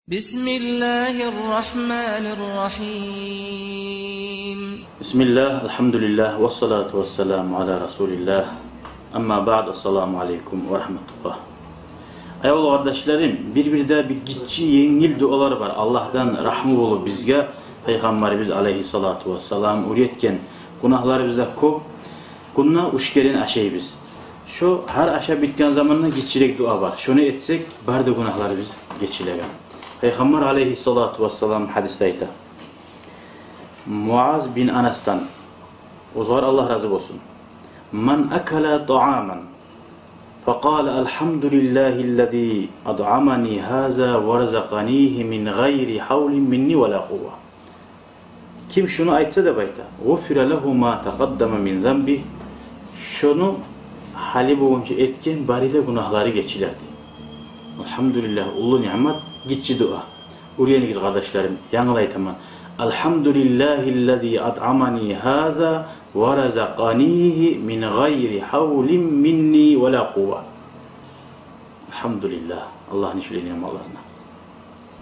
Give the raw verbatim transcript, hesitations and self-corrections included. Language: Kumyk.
بسم الله الرحمن الرحيم. بسم الله، الحمد لله، والصلاة والسلام على رسول الله. أما بعد، السلام عليكم ورحمة الله. Аявлу къардашларым, бир-бирде бир гиччи, енгил дуалар бар. Аллагьдан рагьму болуп бизге, Пайхаммарыбыз алайгьиссалату вассалам уьйретген. Гюнагьларыбыз да кёп. Гюнде уьч керен ашайбыз. Шо гьар ашап битген заманда гиччирек дуа бар. Шону этсек, бары да гюнагьларыбыз гечилеген. Пайхаммар алайгьиссалату вассалам гьадисде айта. Муаз бин Анасдан, огъар Аллагь рази болсун. من أكل طعاما فقال: الحمد لله الذي أطعمني هذا ورزقنيه من غير حول مني ولا قوة. Ким шуну айтса деп айта, غفر له ما تقدم من ذنبه, шону гьали болгъунча этген бары да гюнагьлары гечилер дей. Алгьамдулиллагь, уллу ниъмат, гиччи дуа. Уьйренигиз, къардашларым, янгы айтаман. الحمد لله الذي أطعمني هذا ورزقنيه من غير حول مني ولا قوة. Алгьамдулиллагь, Аллагьны шулай ниъматларына.